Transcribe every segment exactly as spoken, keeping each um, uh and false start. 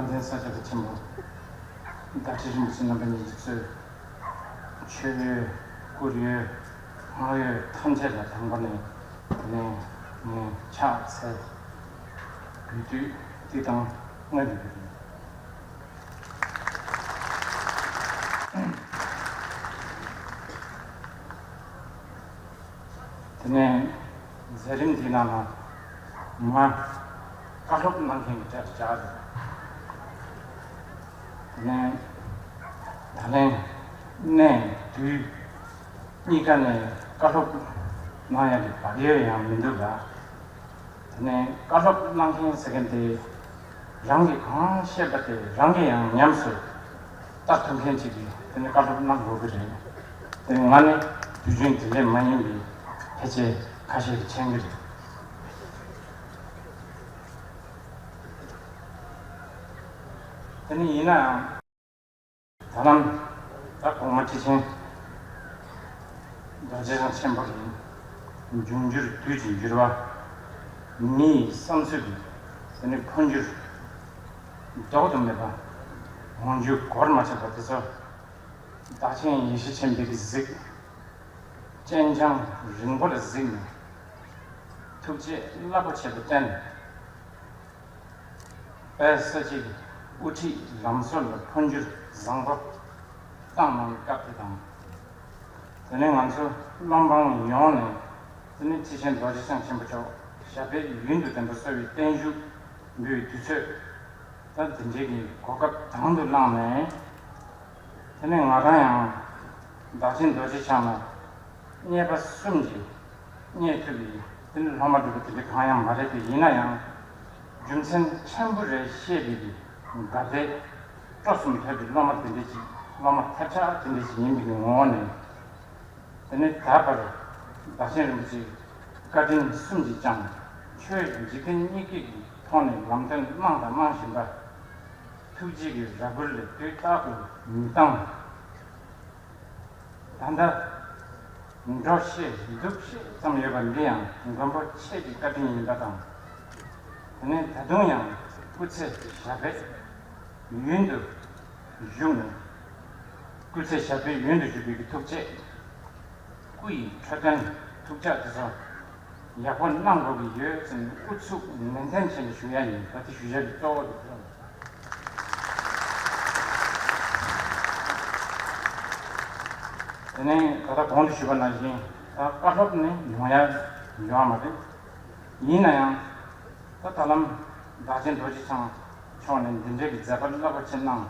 ལམ་སྟོན་ས་སྐྱ་པ་ཆེན་པོ་བདག་ཁྲི་རིན་པོ་ཆེ་རྣམ་པ་གཉིས་ཀྱིས་གཙོས། མཆོད་འོས་བཀུར་འོས་སྔགས་འོས་ཐམས་ཅད་ལ་དང་པོ་ནས་དེ་ནས་ངས་ཕྱག་འཚལ། གུས་འདུད་འདི་དང་སྔོན་དུ་འབུལ། དེ་ནས་མཛད་རིམ་འདིའི་ནང་ལ་ང་བཀའ་སློབ་གནང་མཁན་གྱི་གྲས་སུ་བཅར་འདུག་དེ་ནས་ད་ལན་གནས་དུས་གཉིས་ཀ་ནས་བཀའ་སློབ་གནང་ཡག་གི་བག་ཡོད་ཡང་མི་འདུག་ལ། དེ་ནས་བཀའ་སློབ་གནང་མཁན་ཟེར་མཁན་དེ་རང་གིས་གང་བཤད་པ་དེ་རང་གིས་ཡང་ཉམས་སུ་བསྟར་ཐུབ་མཁན་ཅིག་གིས་དེ་ནས་བཀའ་སློབ་གནང་དགོས་ཀྱི་རེད། དེ་ང་ནི་དུས་རྒྱུན་དེ་འདྲས་མ་ཡིན་པའི་ཕལ་ཆེར་ཁ་ཤས་ཀྱིས་མཁྱེན་གྱི་རེད། དེ་ནི་ཡིན་ནའང་། ད་ལམ་ད་གོང་མ་ཁྲི་ཆེན་རྡོ་རྗེ་འཆང་ཆེན་པོ་གི་འབྱུང་འགྱུར་དུས་ཀྱི་འགྱུར་བ། མི་ཡི་བསམ་ཚུལ་གྱི་དེ་ནི་འཕོ་འགྱུར། ལྡོག་ཏུ་མེད་པ། འོང་འགྱུར་གོར་མ་ཆག་པ་དེ་ཚོ་བདག་ཆེན་ཡེ་ཤེས་ཆེན་པོས་གཟིགས། སྤྱན་འཕྱང་རིང་པོ་ལ་གཟིགས་ནས་ཐུགས་རྗེ་རླབས་པོ་ཆེ་བསྟན། དཔལ་ས་སྐྱའི་དབུ་ཁྲིད་ལམ་སྲོལ་ལ་འཕོ་འགྱུར་བཟང་པོ་བཏང་གནང་བའི་སྐབས་དེ་དང་། དེ་ནས་ང་ཚོ་སློབ་འབངས་ཡོངས་ནས་དེ་ནས་ཁྲི་ཆེན་རྡོ་རྗེ་འཆང་ཆེན་པོ་མཆོག་ཞབས་པད་ཡུན་དུ་བརྟན་པར་གསོལ་བའི་བརྟན་བཞུགས་འབུལ་བའི་དུས་ཚོད་ད་འདི་འདྲའི་གི་གོ་སྐབས་དང་དུ་བླངས་ནས། དེ་ནས་ང་རང་ཡང་བདག་ཆེན་རྡོ་རྗེ་འཆང་ལ་མཉེས་པ་གསུམ་གྱིས་མཉེས་ཐུབ་པའི་དེ་ནི་སློབ་མ་སྒྲུབ་པ་དེ་འདྲ་གང་ཡང་མ་རེད་དེ། ཡིན་ན་ཡང་རྒྱུ་མཚན་ཕྲན་བུ་རེ་ཤེས་པའི་གི་དགའ་དད་སྤྲོ་གསུམ་ཐོབ་པའི་སློབ་མ་དེ་འདྲ་ཅིག་སློབ་མ་ཐབས་ཆག་དེ་འདྲ་ཅིག་ཡིན་པའི་གི་ངོ་བོ་ནས། དེ་ནས་ད་བར་བདག་ཆེན་རིན་པོ་ཆེའི་བཀའ་དྲིན་གསུམ་གྱིས་ཀྱང་ཆོས་འཇིག་རྟེན་གཉིས་ཀའི་གི་ཐོག་ནས་ལམ་སྟོན་གནང་དང་གནང་བཞིན་པ། ཐུགས་རྗེ་གི་ར་བུར་ལས་དུས་རྟག་ཏུ་མི་བཏང་། ད་ལྟ་འགྲོ་ཤེས་འདུག་ཤེས་ཙམ་ཡོད་པ་འདི་ཡང་མགོན་པོ་ཁྱེད་ཀྱི་བཀའ་དྲིན་ཡིན་པ་དང་། དེ་ནས་ད་དུང་ཡང་སྐུ་ཚེ་ཞབས་པད་ཡུན་དུ་བཞུགས་ནས། སྐུ་ཚེ་ཞབས་པད་ཡུན་དུ་བཞུགས་པའི་ཐུགས་རྗེ། སྐུ་ཡི་འཕྲོད་བསྟེན་ཐུགས་ཅག་དེ་ཚོ་ཡག་པོ་གནང་དགོས་ཀྱི་ཡོད་ཟེར་ནས་ཨུ་ཚུགས་ནན་ཏན་བྱས་ནས་ཞུ་ཡ་ཡིན། ད་དེ་ཞུ་ཡ་གི་གཙོ་བོ་དེ་ཚོ། དེ་ནས་ད་ལྟ་གོང་དུ་ཞུས་པ་ནང་བཞིན་ད་བཀའ་སློབ་ནི་ཡོང་ཡ་ཡོད་མ་རེད། ཡིན་ན་ཡང་ད་ད་ལམ་བདག་ཆེན་རྡོ་རྗེ་འཆང་མཆོག་ནས་འདི་འདྲའི་གི་མཛད་པ་རླབས་པོ་ཆེ་གནང་།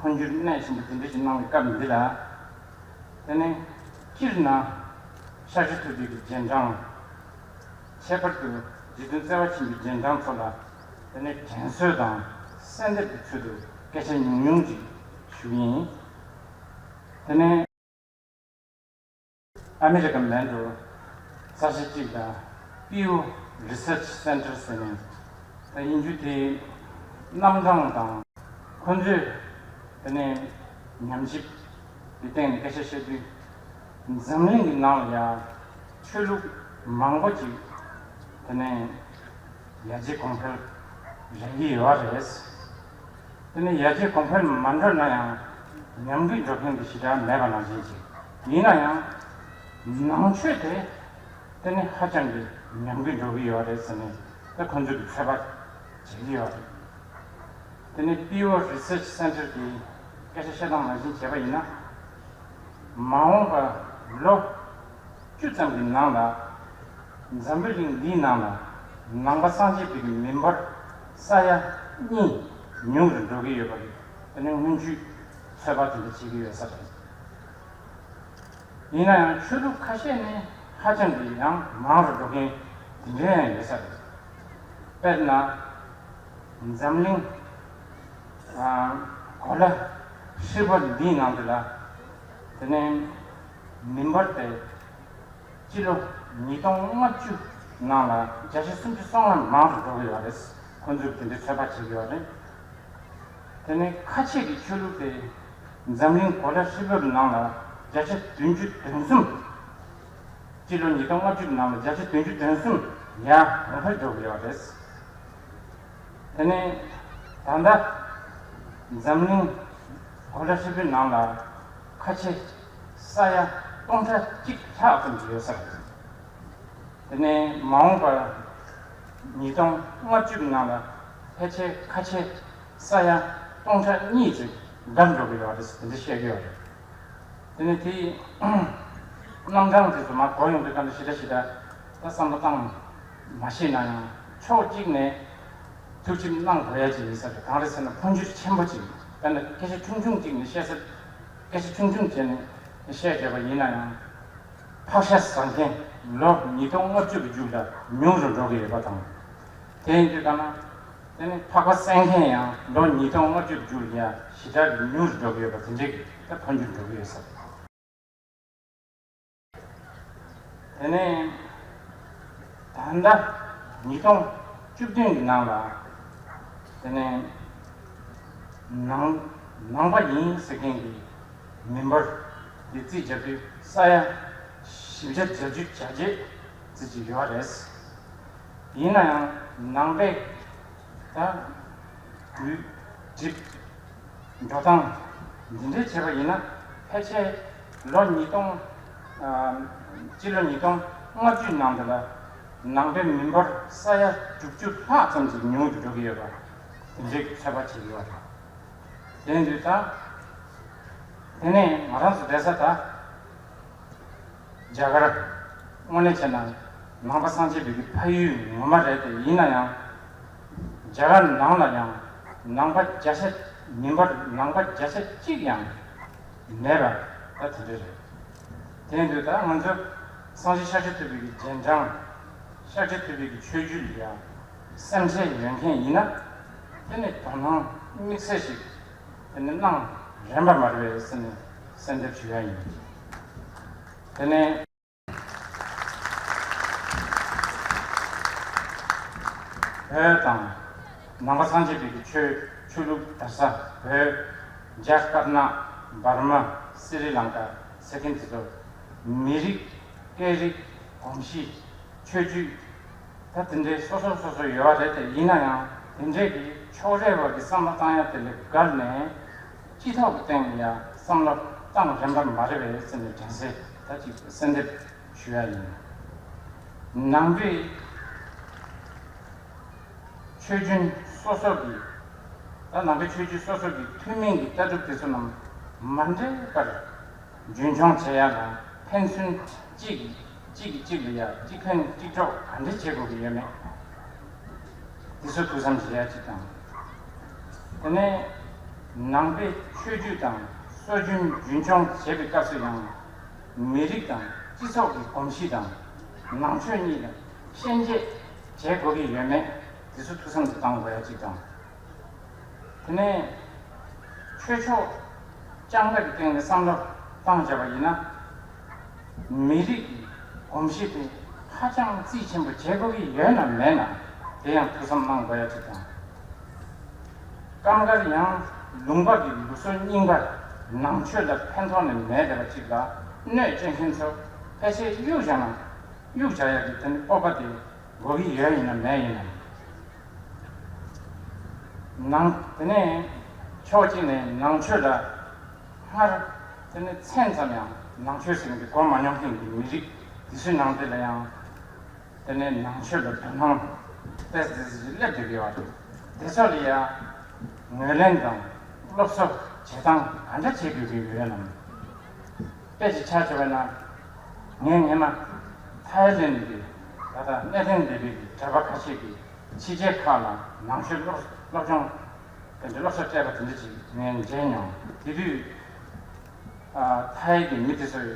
འཕོ་འགྱུར་གནད་ཆེན་པོ་འདི་འདྲ་ཞིག་གནང་བའི་སྐབས་འདི་ལ། དེ་ནས་སྤྱིར་ན་ཤཱཀྱ་ཐུབ་པའི་གི་རྗེས་འབྲང་། ཁྱད་པར་དུ་རྗེ་བཙུན་བརྩེ་བ་ཆེན་པོའི་རྗེས་འབྲང་ཚོ་ལ་དེ་ནས་དྲན་གསོ་དང་གསལ་འདེབས་ཀྱི་ཚུལ་དུ་སྐད་ཆ་ཉུང་ཉུང་ཅིག་ཞུ་གི་ཡིན། དེ་ནས་ཨ་མི་རི་ཀ་མན་གྲོ་ས་ཆ་གཅིག་ལ་Pew Research Center ཟེར་ནས། ད་དབྱིན་ཇི་དེའི་རྣམ་གྲངས་དང་ཁོང་ཚོས་དེ་ནས་ཉམས་ཞིབ་ཀྱི་སྟེང་ནས་སྐད་ཆ་བཤད་དུས། འཛམ་གླིང་གི་ནང་ལ་ཡང་ཆོས་ལུགས་མང་པོ་ཅིག་དེ་ནས་ཡར་རྒྱས་གོང་འཕེལ་རག་གི་ཡོད་རེད། དེ་ནས་ཡར་རྒྱས་གོང་འཕེལ་མ་འགྲོ་ན་ཡང་ཉམས་རྒུད་འགྲོ་མཁན་གྱི་ཞེ་དྲག་མེད་པ་ནང་བཞིན་ཅིག་ཡིན་ན་ཡང་ནང་ཆོས་དེ་དེ་ནི་ཧ་ཅང་གི་ཉམས་རྒུད་འགྲོ་གི་ཡོད་རེད་ཟེར་ནས་ད་ཁོང་ཚོས་ཀྱི་ཚོད་དཔག་བྱེད་ཀྱི་ཡོད་རེད། དེ་ནི་Pew Research Center གྱིས་སྐད་ཆ་བཤད་སྟངས་ནང་བཞིན་བྱས་པ་ཡིན་ན། མ་འོངས་པ་ལོ་བཅུ་ཙམ་གྱི་ནང་ལ་འཛམ་བུ་གླིང་འདིའི་ནང་ལ་ནང་པ་སངས་རྒྱས་པའི་མི་འབོར་ས་ཡ་གཉིས་ཉུང་རུ་འགྲོ་གི་ཡོད་པ་རེད། དེ་ནི་སྔོན་ཇུས་ཚོད་དཔག་དེ་འདྲ་བྱེད་ཀྱི་ཡོད་ས་རེད། ཡིན་ན་ཡང་ཆོས་ལུགས་ཁ་ཤས་ནི་ཧ་ཅང་གི་ཡང་མང་རུ་འགྲོ་མཁན་དེ་འདྲ་ཡང་ཡོད་ས་རེད། དཔེར་ན། འཛམ་གླིང་ཨ་གོ་ལ་ཧྲིལ་པོ་འདིའི་ནང་དུ་ལ། དེ་ནས་མི་འབོར་དེ་སྤྱི་ལོ་ཉིས་སྟོང་ལྔ་བཅུ་ནང་ལ་བརྒྱ་ཆ་སུམ་ཅུ་སོ་ལྔ་མང་རུ་འགྲོ་གི་ཡོད་རེད། ཁོང་ཚོས་དེ་འདྲའི་ཚོད་དཔག་བྱེད་ཀྱི་ཡོད་རེད། དེ་ནས་ཁ་ཆེ་གི་ཆོས་ལུགས་དེ་འཛམ་གླིང་གོ་ལ་ཧྲིལ་པོའི་ནང་ལ་བརྒྱ་ཆ་བདུན་ཅུ་དོན་གསུམ། སྤྱི་ལོ་ཉིས་སྟོང་ལྔ་བཅུ་ནང་ལ་བརྒྱ་ཆ་བདུན་ཅུ་དོན་གསུམ་ཡར་གོང་འཕེལ་འགྲོ་གི་ཡོད་རེད། དེ་ནས་ད་ལྟ་ འཛམ་གླིང་གོ་ལ་ཧྲིལ་པོའི་ནང་ལ་ཁ་ཆེ་ས་ཡ་སྟོང་ཕྲག་གཅིག་ལྷག་ཙམ་ཞིག་ཡོད་ས་རེད། དེ་ནས་མ་འོངས་པར་ཉིས་སྟོང་ལྔ་བཅུ་གི་ནང་ལ་ཕལ་ཆེར་ཁ་ཆེ་ས་ཡ་སྟོང་ཕྲག་གཉིས་ཙམ་འགྲིབ་འགྲོ་གི་ཡོད་རེད་ཟེར་དེ་འདྲ་བཤད་ཀྱི་ཡོད་རེད། དེ་ནས་དེའི་རྣམ་གྲངས་དེ་ཚོ་མར་གོ་ཡོང་དུས་ག་འདྲ་ཞེ་དྲག་ཞེ་དྲག་ད་བསམ་བློ་བཏང་མ་ཤེས་ན་ཡང་ཕྱོགས་གཅིག་ནས་ཐུགས་ཞིབ་གནང་དགོས་ཡ་ཅིག་ཡིན་ས་རེད། གང་རེད་ཟེར་ན་འཕོ་འགྱུར་ཆེན་པོ་ཅིག་དཔེར་ན་སྐད་ཆ་ཆུང་ཆུང་ཅིག་ནས་བཤད་ས་སྐད་ཆ་ཆུང་ཆུང་བྱས་ནས་བཤད་བསྡད་པ་ཡིན་ན་ཡང་ཕག་ཤ་ཟ་མཁན་ལོ་ཉིས་སྟོང་ལྔ་བཅུ་གི་མཇུག་ལ་ཉུང་རུ་འགྲོ་གི་ཡོད་པ་དང་། དེ་ཡིན་དུས་ད་ན། དེ་ནི་ཕག་པ་བསད་མཁན་ཡང་ལོ་ཉིས་སྟོང་ལྔ་བཅུ་མཇུག་ཡ་ཞེ་དྲག་གི་ཉུང་རུ་འགྲོ་གི་ཡོད་པ་དེ་འདྲའི་གི་ད་འཕོ་འགྱུར་འགྲོ་གི་ཡོད་ས་རེད། དེ་ནས་ད་ལྟ་ཉིས་སྟོང་བཅུ་བདུན་གི་ནང་ལ་དེ་ནས་ནང་ནང་པ་ཡིན་ཟེར་མཁན་གྱི་མི་འབོར་འདི་རྩིས་རྒྱག་དུས་ས་ཡ་བཞི་བརྒྱ་བརྒྱད་ཅུ་གྱ་བརྒྱད་ཙམ་ཅིག་ཡོད་རེད། ཡིན་ན་ཡང་ནང་པའི་ད་རྒྱུད་སྒྲིག་འགྲོ་སྟངས་འདི་འདྲའི་བྱས་པ་ཡིན་ན་ཕལ་ཆེར་ལོ་ཉིས་སྟོང་ཨ་སྤྱི་ལོ་ཉིས་སྟོང་ལྔ་བཅུ་ནང་དུ་ལ་ནང་པའི་མི་འབོར་ས་ཡ་དྲུག་ཅུ་ལྷག་ཙམ་ཞིག་ཉུང་དུ་འགྲོ་གི་ཡོད་པ་དེ་འདྲའི་ཚོད་དཔག་བྱེད་ཀྱི་ཡོད་རེད། དེ་ཡིན་དུས་ད་དེ་ནས་ང་རང་ཚོ་བསྡད་ས་ད། རྒྱ་གར་དངོས་གནས་བྱས་ན་ནང་པ་སངས་རྒྱས་པའི་གི་ཕ་ཡུལ་ངོ་མ་རེད་དེ། ཡིན་ན་ཡང་རྒྱ་གར་ནང་ལ་ཡང་ནང་པ་བརྒྱ་ཆ་མི་འབོར་ནང་པ་བརྒྱ་ཆ་གཅིག་ཡང་མེད་པ་ད་དེ་འདྲ་རེད། དེ་ཡིན་དུས་ད་ང་ཚོ་སངས་རྒྱས་ཤཱཀྱ་ཐུབ་པའི་གི་རྗེས་འབྲང་ཤཱཀྱ་ཐུབ་པའི་གི་ཆོས་བརྒྱུད་ལ་ཡང་སེམས་ཁྲལ་ཡོད་མཁན་ཡིན་ན་དེ་ནི་དོ་སྣང་དམིགས་བསལ་ཞིག་དེ་ནི་གནང་རན་པ་མ་རེད་པས་ཟེར་ནས་གསལ་འདེབས་ཞུ་ཡ་ཡིན། དེ་ནས་བོད་དང་ནང་པ་སངས་རྒྱས་པའི་གི་ཆོས་ཆོས་ལུགས་དར་ས་བོད། རྒྱ་དཀར་ནག་འབར་མ་སི་རི་ལང་ཀ་ཟེར་མཁན་དེ་ཚོ་མི་རིགས་སྐད་རིགས་གོམས་གཤིས་ཆོས་བརྒྱུད་ད་དེ་འདྲའི་སོ་སོ་སོ་སོ་ཡོད་རེད་དེ། ཡིན་ན་ཡང་དེ་འདྲའི་གི་ཕྱོགས་རེ་བ་གི་བསམ་བློ་བཏང་ཡ་དེ་ལས་བརྒལ་ནས་སྤྱི་ཚོགས་ཀྱི་སྟེང་ལ་ཡ་བསམ་བློ་བཏང་རན་པ་མ་རེད་པས་ཟེར་ནས་དྲན་གསོ་ད་ཅིག་གསལ་འདེབས་ཞུ་ཡ་ཡིན། ནང་པའི་ཆོས་རྒྱུན་སོ་སོ་གི་ད་ནང་པའི་ཆོས་རྒྱུན་སོ་སོ་གི་ཐུན་མིན་གྱི་ལྟ་གྲུབ་དེ་ཚོ་རྣམས་མ་འདྲེས་པར་རྒྱུན་འཁྱོངས་བྱེད་ཡ་ལ་ཕན་ཚུན་གཅིག་གིས་གཅིག་གིས་གཅིག་ལ་ཡ་གཅིག་ཕན་གཅིག་གྲོགས་ག་འདྲ་བྱེད་དགོས་ཀྱི་ཡོད་མེད་དེ་ཚོ་ཐུགས་བསམ་བཞེས་ཡ་གཅིག་དང་། དེ་ནས་ནང་པའི་ཆོས་བརྒྱུད་དང་སྲོལ་རྒྱུན་རྒྱུན་འཁྱོངས་བྱེད་པའི་སྐབས་སུ་ཡང་མི་རིགས་དང་སྤྱི་ཚོགས་ཀྱི་གོམས་གཤིས་དང་ནང་ཆོས་གཉིས་ལ་ཤན་འབྱེད་བྱེད་དགོས་ཀྱི་ཡོད་མེད་དེ་ཚོ་ཐུགས་བསམ་དུ་བཏང་དགོས་ཡ་གཅིག་དང་། དེ་ནས་ཆོས་ཕྱོགས་རྐྱང་པ་གི་སྟེང་ནས་བསམ་བློ་བཏང་བྱས་པ་ཡིན་ན། མི་རིགས་ཀྱི་གོམས་གཤིས་དེ་ཧ་ཅང་རྩིས་ཆེན་པོ་བྱེད་དགོས་ཀྱི་ཡོད་ན་མེད་ན་དེ་ཡང་ཐུགས་བསམ་གནང་དགོས་ཡ་གཅིག་དང་། སྐབས་འགར་ཡང་ལུང་པ་གི་ལུགས་སྲོལ་རྙིང་པ་ནང་ཆོས་ལ་ཕན་ཐོགས་ནས་མེད་བསྡད་པ་ཅིག་ལ་གནོད་སྐྱེལ་མཁན་ཚོ་ཕལ་ཆེར་གཡུག་བཞག་ན་གཡུག་བཞག་ཡག་གི་དེ་ནི་སྤོབས་པ་དེ་དགོས་ཀྱི་ཡོད་ཡིན་ན་མེད་ཡིན་ན། ནང་དེ་ནས་ཕྱོགས་གཅིག་ནས་ནང་ཆོས་ལ་སྔར་དེ་ནི་མཚན་ཙམ་ཡང་ནང་ཆོས་ཟེར་མཁན་དེ་གོ་མ་མྱོང་མཁན་གྱི་མི་རིགས་དེ་ཚོའི་ནང་དེ་ལ་ཡང་། དེ་ནས་ནང་ཆོས་ལ་དོ་སྣང་ཏོག་ཙམ་ཏོག་ཙམ་སླེབས་བསྡད་ཡོད་རེད། དེ་ཚོ་ལ་ཡང་ངོས་ལེན་དང་སློབ་གསོ་བྱེད་སྟངས་ག་འདྲ་བྱེད་དགོས་ཀྱི་ཡོད་ནམ། དཔེ་ཅིག་ཆ་བཞག་པ་ན་ངས་སྔོན་མ་ཐའི་ལེན་གྱི་ད་ལྟ་གནས་བརྟན་སྡེ་པའི་གི་གྲྭ་པ་ཁ་ཤས་ཀྱིས་ཕྱི་རྒྱལ་ཁག་ལ་ནང་ཆོས་སློབ་སློབ་སྦྱོང་དེ་འདྲ་སློབ་གསོ་སྤྲད་པ་དེ་འདྲ་ཅིག་ངས་མཇལ་མྱོང་། དེ་དུས། ཨ་ཐའི་གི་མི་དེ་ཚོས་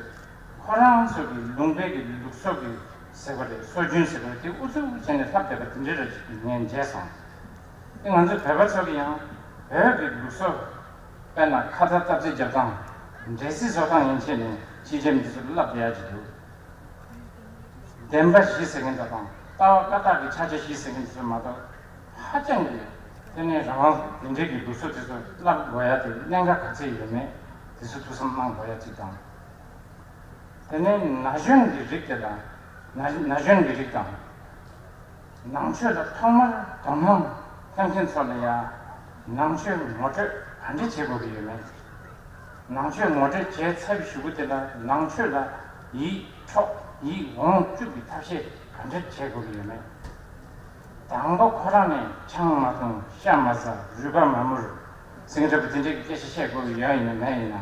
ཁོ་རང་ཚོ་གི་ལུང་པའི་གི་ལུགས་སྲོལ་གི་ཟེར་བ་རེད། སྲོལ་རྒྱུན་ཟེར་བ་རེད། དེ་ཨུ་ཚུགས་བྱས་ནས་ལྷབ་བསྡད་པ་དེ་འདྲའི་རེད་ཅིག་ངས་མཇལ་སོང་། དེ་ང་ཚོ་བོད་པ་ཚོ་གི་ཡང་བོད་ཀྱི་ལུགས་སྲོལ་དཔེར་ན་ཁ་ཚ་སྟབས་བདེ་རྒྱབ་སྟངས་འདྲེ་སྲིན་བཟོ་སྟངས་ཡན་ཆད་ནས་ཕྱི་རྒྱལ་མི་དེ་ཚོ་ལ་བསླབ་བསྡད་ཡ་ཅིག་འདུག་བདེན་པ་བཞི་ཟེར་མཁན་དེ་དང་ལྟ་བ་བཀའ་རྟགས་ཀྱི་ཕྱག་རྒྱ་བཞི་ཟེར་མཁན་དེ་ཚོ་མ་གཏོགས། ཧ་ཅང་གི་དེ་ནས་རང་དབང་དེ་འདྲའི་གི་ལུགས་སྲོལ་དེ་ཚོ་བསླབ་དགོས་ཡ་དེ་གནད་འགག་ག་ཚད་ཡོད་མེད་དེ་ཚོ་ཐུགས་བསམ་གནང་དགོས་ཡ་གཅིག་དང་། དེ་ནས་ན་གཞོན་གྱི་རིགས་དེ་ལ་ན་ན་གཞོན་གྱི་རིགས་དང་། ནང་ཆོས་ལ་ཐོག་མར་དོ་སྣང་ཐོན་མཁན་ཚོ་ལ་ཡ་ནང་ཆོས་ངོ་སྤྲོད་ ག་འདྲ་བྱེད་དགོས་ཀྱི་ཡོད་མེད། ནང་ཆོས་ངོ་སྤྲོད་བྱས་ཚར་བའི་གཞུག་གུ་དེ་ལ་ནང་ཆོས་ལ་ཡིད་འཕྲོག་ཡིད་འོང་བཅུག་པའི་ཐབས་ཤེས་ག་འདྲ་བྱེད་དགོས་ཀྱི་ཡོད་མེད། དང་པོ་ཁོ་རང་ནས་ཆང་མ་འཐུང་ཤ་མ་ཟ་རུས་པ་མ་མུར་ཟིང་འཁྲུག་པའི་དེ་འདྲའི་སྐད་ཆ་བཤད་དགོས་ཀྱི་ཡོད་ཡིན་ན་མེད་ཡིན་ན།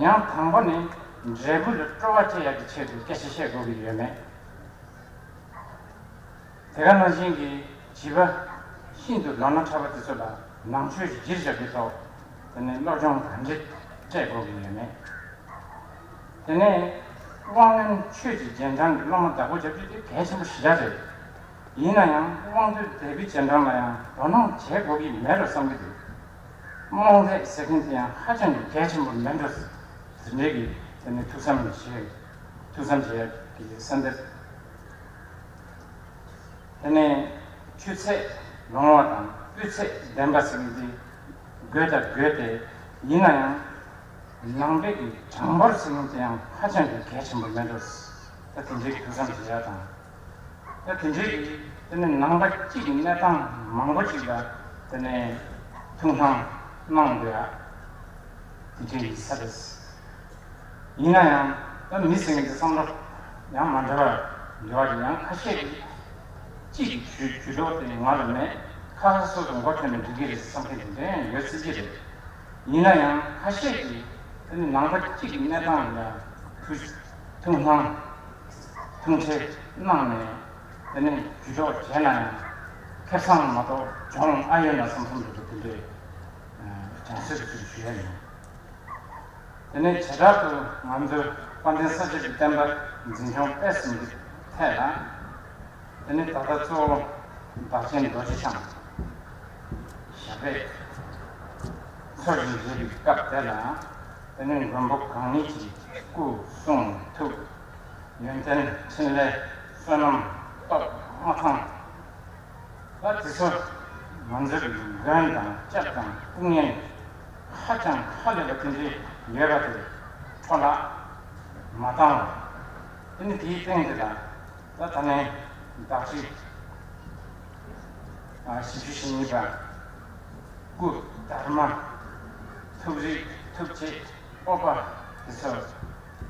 ཡང་དང་པོ་ནས་འབྲས་བུ་ལ་སྤྲོ་བ་སྐྱེ་ཡག་གི་ཆེད་དུ་སྐད་ཆ་བཤད་དགོས་ཀྱི་ཡོད་མེད། དེ་ག་ནང་བཞིན་གྱི་བྱིས་པ་ཤིན་ཏུ་ལོ་ན་ཕྲ་བ་དེ་ཚོ་ལ་ནང་ཆོས་གཞིར་བཞག་པའི་ཐོག་དེ་ནས་སློབ་སྦྱོང་ག་འདྲ་སྤྲད་དགོས་ཀྱི་ཡོད་མེད། དེ་ནས་དབང་ལྡན་ཆོས་ཀྱི་རྗེས་འབྲང་གི་སློབ་མ་བདག་པོ་རྒྱབ་རྒྱུ་དེ་གལ་ཆེན་པོ་ཞེ་དྲག་རེད། ཡིན་ན་ཡང་དབང་འདུས་སྡེ་པའི་རྗེས་འབྲང་ལ་ཡང་དོ་སྣང་བྱེད་དགོས་ཀྱི་མེད་པར་བསམ་གྱི་འདུག་རྨོངས་དད་ཟེར་མཁན་དེ་ཡང་ཧ་ཅང་གི་གལ་ཆེན་པོ་མིན་འགྲོ། དེ་འདྲའི་གི་དེ་ནས་ཐུགས་བསམ་བཞེས་ཐུགས་བསམ་བཞེས་ཀྱི་གསལ་འདེབས། དེ་ནས་ཆུ་ཚད་ལོང་བ་དང་སྤུས་ཚད་ལྡན་པ་ཟེར་མཁན་དེ་དགོས་དང་དགོས་ཏེ། ཡིན་ན་ཡང་ནང་པའི་གི་གྲངས་འབོར་ཟེར་མཁན་དེ་ཡང་ཧ་ཅང་གི་གལ་ཆེན་པོ་མིན་འགྲོ། ད་དེ་འདྲའི་གི་ཐུགས་བསམ་བཞེས་ཡ་དང་། ད་དེ་འདྲའི་གི་དེ་ནས་ནང་པ་གཅིག་གི་གནས་སྟངས་མང་པོ་ཅིག་ལ་དེ་ནས་ཐུགས་སྣང་གནང་དགོས་ཡ་དེ་འདྲའི་ཡིན་ས་རེད། ཡིན་ན་ཡང་ད་མི་ཟེར་མཁན་དེ་བསམ་བློ་ཡང་མ་འདྲ་བ་ཡོད་རེད། ཡང་ཁ་ཤས་ཀྱིས་གཅིག་གི་ཇུས་ཇུས་གཏོགས་དེ་ང་ལ་མེད། ཁ་ཁ་སོ་སོ་མགོ་ཐོན་ནས་འགྲིག་གི་རེད་བསམ་མཁན་དེ་འདྲ་ཡང་ཡོད་སྲིད་ཀྱི་རེད། ཡིན་ན་ཡང་ཁ་ཤས་ཀྱིས་དེ་ནི་ནང་པ་གཅིག་གི་གནས་སྟངས་ལ་ཐུགས་ཐུགས་སྣང་ཐུགས་ཁྲལ་གནང་ནས་དེ་ནི་ཇུས་གཏོགས་བྱས་ན་ཡང་ཁེ་བཟང་མ་གཏོགས་གྱོང་ཨ་ཡོད་ན་བསམ་བསམ་འདུག་དེ་འདྲའི་དྲན་གསོ་ཞིག་ཞུ་ཡ་ཡིན། དེ་ནས་བྱེ་བྲག་ཏུ་ང་ཚོའི་དཔལ་ལྡན་ས་སྐྱ་པའི་བསྟན་པ་འཛིན་སྐྱོང་སྤེལ་གསུམ་གྱི་ཐད་ལ། དེ་ནས་ད་ལྟ་གཙོ་བོ་བདག་ཆེན་རྡོ་རྗེ་འཆང་ཞབས་པད་འཚོ་ཞིང་གཞེས་པའི་སྐབས་དེ་ལ། དེ་ནས་མགོན་པོ་གང་ཉིད་ཀྱི་སྐུ་གསུང་ཐུགས་ཡོན་ཏན་ཕྲིན་ལས་བསོད་ནམས་སྟོབས་མངའ་ཐང་། ད་དེ་ཚོ་ང་ཚོའི་མགོན་དང་སྐྱབས་དང་སྐུ་ངལ་ཧ་ཅང་ཧ་ལས་པ་དེ་འདྲའི་ཡོད་པ་དེ་འཕྲོ་བརླག་མ་བཏང་བ། དེ་ནི་དེའི་སྟེང་དེ་ལ་ད་ད་ནས་བདག་ཅིག་བཞི་བཅུ་ཞེ་གཉིས་པ་སྐུ་དར་མ་ཐུགས་རིག་ཐུགས་བསྐྱེད་སྤོབས་པ་དེ་ཚོ་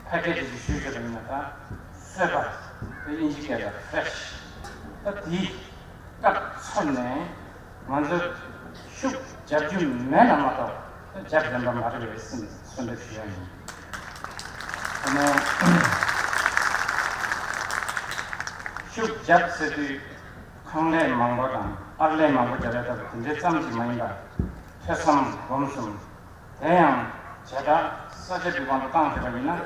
ཕལ་སྐད་དུ་ཞུས་ཞུས་པ་ཡིན་ན་ད་གསོས་པ་དེ་དབྱིན་ཇི་སྐད་ལ་ཕེ་རེ་ཤི། ད་དེའི་སྐབས་ཚར་ནས་ང་ཚོ་ཤུགས་རྒྱབ་རྒྱུ་མེད་ན་མ་གཏོགས་རྒྱབ་རན་པ་མ་རེད་པས་སེམས་གསོལ་འདེབས་ཞུ་ཡ་ཡིན། དེ་ནས་ཤུགས་རྒྱབ་ཟེར་དུས་ཁང་ལས་མང་པོ་དང་ཨར་ལས་མང་པོ་རྒྱབ་ཡ་ལྟ་བུ་དེ་འདྲའི་ཙམ་གྱིས་མ་ཡིན་པར་ཐོས་བསམ་སྒོམ་གསུམ། དེ་ཡང་བྱེ་བྲག་ས་སྐྱ་པའི་དབང་དུ་བཏང་ཐུབ་པ་ཡིན་ན།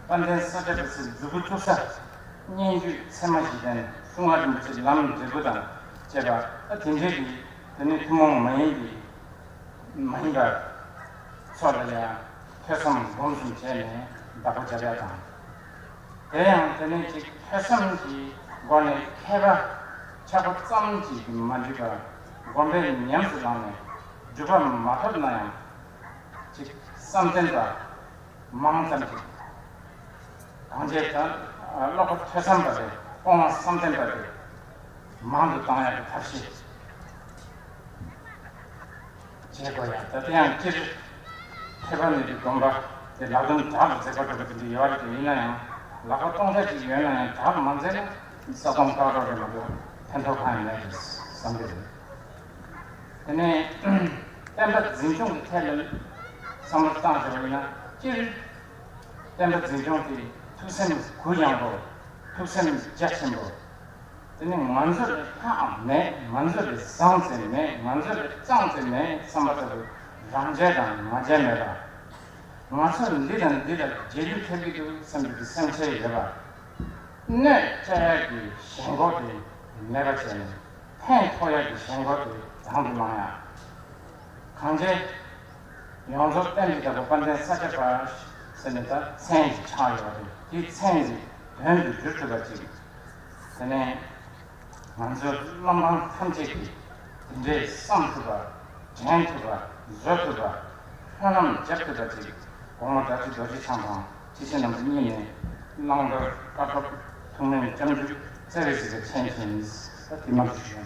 དཔལ་ལྡན་ས་སྐྱ་པ་ཚོའི་མཛུབ་གུ་བཙུགས་ས་སྙན་བརྒྱུད་ཚད་མ་བཞི་ལྡན་གསུང་ངག་རིན་པོ་ཆེའི་ལམ་འབྲས་བུ་དང་བཅས་པ། ད་དེ་འདྲའི་གི་དེ་ནི་ཐུན་མོང་མ་ཡིན་པའི་མ་ཡིན་པ་ཚོ་ལ་ཡང་ཐོས་བསམ་སྒོམ་གསུམ་བྱས་ནས་བདག་པོ་རྒྱབ་ཡ་དང་། དེ་ཡང་དེ་ནི་ཅིག་ཐོས་བསམ་གྱི་སྒོ་ནས་མཁས་པ་ཆགས་པ་ཙམ་གྱིས་མ་འགྲིག་པར་སྒོམ་པས་ཉམས་སུ་བླངས་ནས་སྒྲུབ་པ་མ་ཐོབ་ན་ཡང་། ཅིག་བསམ་གཏན་པ་མང་ཙམ་ཅིག་གང་བྱས་ཀྱང་ཀློག་པ་ཐོས་བསམ་པ་དེ་སྤོང་བ་བསམ་གཏན་པ་དེ་མང་དུ་བཏང་ཡག་གི་ཐབས་ཤེས་བྱེད་དགོས་ཡ། ད་དེ་ཡང་སྤྱིར་ཐེག་པ་གཉིས་ཀྱི་སྡོམ་པ་དེ་ལག་ལེན་དྲག་ཏུ་མཛད་པ་འགྲོ་བ་དེ་འདྲ་ཡོད་རེད་དེ། ཡིན་ན་ཡང་ལག་པ་སྟོང་ཕྲག་ཅིག་ཡོད་ན་ཡང་དྲག་མ་མཛད་ན་ས་སྟོང་བཀག་འགྲོ་རེད་མ་གཏོགས་ཕན་ཐོགས་གང་ཡང་མེད་རེད་བསམ་གྱི་རེད། དེ་ནས་བསྟན་པ་འཛིན་སྐྱོང་གི་ཐད་ལ་བསམ་བློ་བཏང་ཟེར་བ་ཡིན་ན། སྤྱིར་བསྟན་པ་འཛིན་སྐྱོང་དེ་ཐུགས་སེམས་གུ་ཡངས་པོ། ཐུགས་སེམས་རྒྱ་ཆེན་པོ། དེ་ནི་ང་ཚོ་ལས་ལྷག་མེད། ང་ཚོ་ལས་བཟང་ཙམ་མེད། ང་ཚོ་ལས་གཙང་ཙམ་མེད་བསམ་པ་ལྟ་བུ་རང་རྒྱལ་དང་ང་རྒྱལ་མེད་པ། ང་ཚོ་འདི་དང་འདི་ལ་རྗེས་ལུས་ཐེབས་ཀྱི་འདུག་བསམ་གྱི་འདུག་སེམས་ཁྲལ་ཡོད་པ། གནོད་བསྐྱལ་ཡག་གི་ཞེན་ཁོག་དེ་མེད་པ་བྱས་ནས། ཕན་ཐོགས་ཡག་གི་ཞེན་ཁོག་དེ་དང་དུ་བླང་ཡག་གང་བྱས་ཡོངས་རྫོགས་བསྟན་པའི་བདག་པོ་དཔལ་ལྡན་ས་སྐྱ་པ་ཟེར་ནས་ད་མཚན་ཞིག་ཆགས་ཡོད་པ་རེད། དེའི་མཚན་དེ་དོན་དུ་འགྱུར་ཐུབ་པ་ཅིག་དེ་ནས་ང་ཚོའི་བློ་འབངས་ཐམས་ཅད་ཀྱིས་དེ་འདྲའི་བསམ་ཐུབ་པ། དྲན་ཐུབ་པ། བཟོ་ཐུབ་པ། སྨོན་ལམ་རྒྱབ་ཐུབ་པ་ཅིག་གོང་མ་བདག་ཆེན་རྡོ་རྗེ་འཆང་དང་ཁྲི་ཆེན་རྣམ་པ་གཉིས་ནས་བླང་དོར་བཀའ་བབས་ཐུགས་སྨོན་སྐྱབས་འཇུག་བརྩེ་བས་གཟིགས་པའི་མཚན་ཅན་ཡིན། ད་དེ་མ་གཏོགས་ཞུ་